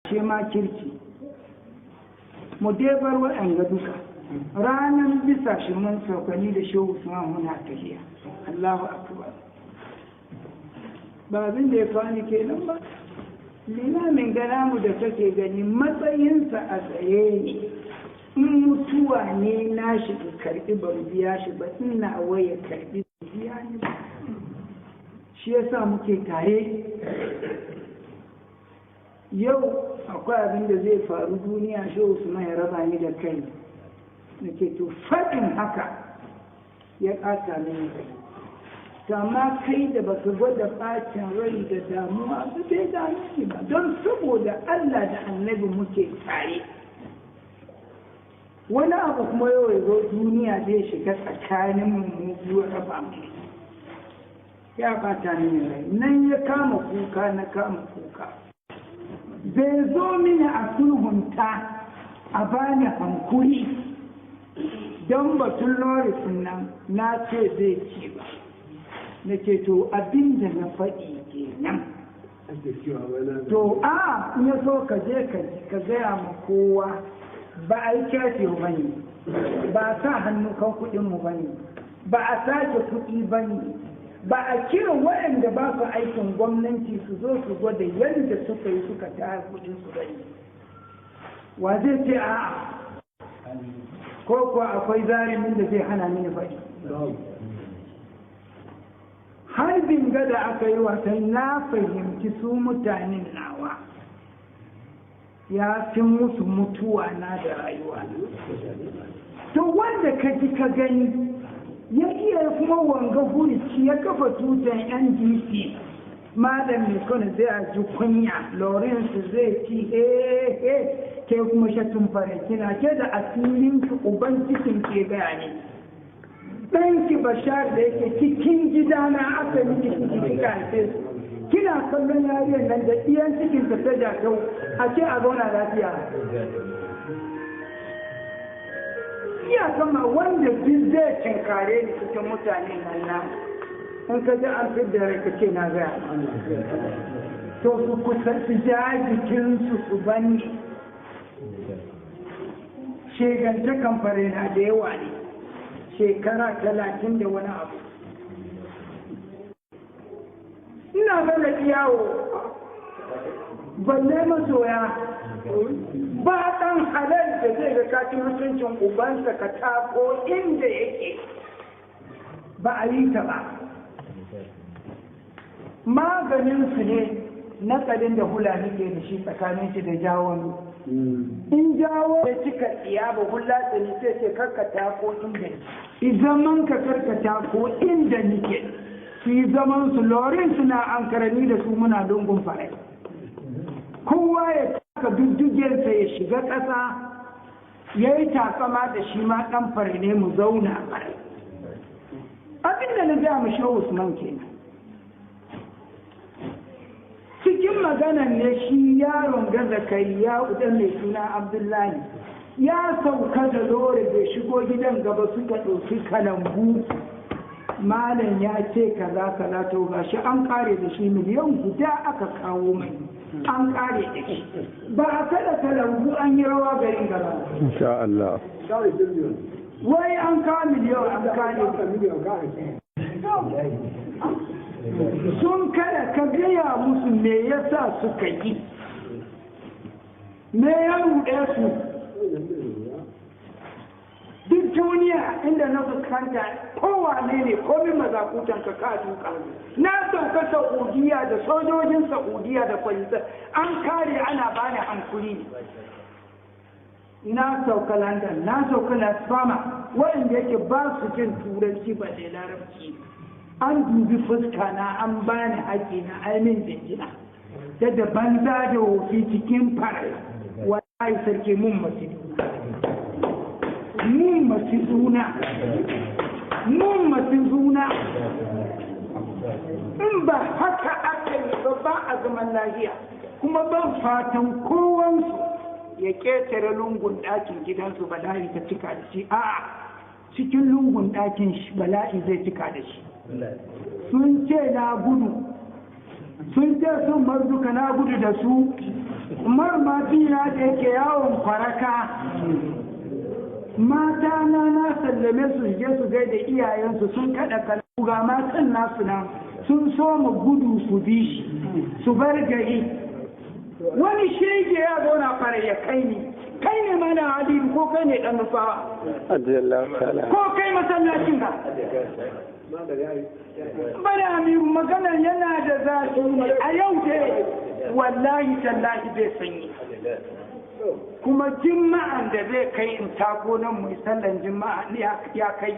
Ashe ma kirki mu dai bar waɗanga duka. Ranar bisa shi mun saukani da Shehu Usman muna tafiya. Allahu akbar. Ba abin da ya kawo ni kenan ba. Limamin gana mu da kake gani matsayinsa a tsaye ne. In mutuwa ne na shi in karbi ban biya shi ba, ina waya karbi biya ni ba. Shi yasa muke tare. Yau akwai abin da zai faru duniya, shi Usman ya raba ni da kai. Nake to faɗin haka ya ƙata mini rai. To amma kai da baka gwada ɓacin rai da damuwa ba, bai dame ni ba, don saboda Allah da Annabi muke tare. Wani abu kuma yau ya zo duniya zai shiga tsakanin mu biyu, raba mu, ya ɓata mini rai. Nan ya kama kuka, na kama kuka. Bai zo mini a sulhunta a bani hankuri don batun lorisin nan na ce zai ci ba. Na ce to abin da na faɗi kenan. To a in ya so ka je ka gaya ma kowa, ba a yi kyafe ba ne, ba a sa hannu kan kuɗinmu ba ne, ba a sake kuɗi ba ne, ba a kira waɗanda ba su aikin gwamnati su zo su gwada yadda suka yi suka tara kuɗin su ba ne. Wa zai ce a'a? Ko kuwa akwai zalimin da zai hana mini faɗi? Harbin gada aka yi wasan, na fahimci su mutanen nawa ya fi musu mutuwa na da rayuwa. To wanda ka ji ka gani ya iya kuma wanga hurici ya kafa tutan NDC, Malam mai zai a ji kunya, Lawrence zai ci he ke kuma shatun fare kina ke da asirin ki, uban cikin ke gaya ne. Ɗanki Bashar da yake cikin gidana aka miki ciki kika haife su, kina kallon yariyar nan da iyan cikin ta ta jatau, a ce a zauna lafiya. Iya kama wanda duk zai cinkare ni cikin mutane nan na in ka ji an fi da rai ka ce na gaya. To su kusa su ja jikinsu su bani. Shegantakan fare na da yawa ne, shekara 30 da wani abu ina gana yawo, balle masoya. Ba ɗan halal da zai ga kaci mutuncin ubansa ka tako inda yake, ba a yi ta ba. Maganin su ne nakalin da hula nake da shi tsakanin shi da jawon. In jawo ya cika tsiya ba hula tsani sai ce karkata ko inda ni zaman ka, karkata ko inda nike. Su yi zaman su, lorin suna ankarani da su muna lungun farai. Kowa ya taka duddugensa ya shiga ƙasa ya yi takama da shi ma ɗan fare ne, mu zauna farai. Abin da na gaya mu Shehu Usman kenan. Cikin maganan ne shi yaron gaza kai ya udan mai suna Abdullahi ya sauka da lore bai shigo gidan gaba, suka ɗauki kalambu. Malam ya ce kaza kaza, to gashi an kare da shi, miliyan 1 aka kawo mai, an kare da shi. Ba a kada kalambu an yi rawa garin gaba. Insha Allah. Wai an kawo miliyan, an kare sun. Kada ka gaya musu me yasa suka yi, me ya ruɗe su. Duk duniya inda na fuskanta, kowane ne komin mazakutan ka ka duka. Na sauka Saudiya da sojojin Saudiya da kwalisa, an kare, ana bani hankuri. Na sauka London, na sauka Las Fama, waɗanda yake ba su jin Turanci ba da Larabci, an dubi fuska na, an bani haƙi na ainihin jinjina da banza da wofi cikin farai. Wallahi sarki, mun masu mun masu zuna, mun masu zuna. In ba haka aka yi ba, ba a zaman lafiya. Kuma ban fatan kowansu ya ƙetare lungun ɗakin gidansu bala'i ta cika da shi. A'a, cikin lungun ɗakin bala'i zai cika da shi. Sun ce na gudu, sun ce sun marduka na gudu da su. Umar ma bina da yake yawon faraka, mata na na sallame su je su gaida iyayensu, sun kada kalu, ga matan nasu nan sun so mu gudu su bi shi su bar gari. Wani shege ya zo na fara ya kai ni, kai ne mana Aliyu ko kai ne dan Nufawa ko kai masallacin ka bada Amiru. Magana yana da zafi ne a yau dai, wallahi tallahi bai sanyi. Kuma jima'an da zai kai in tako nan mu sallan jima'a ya kai.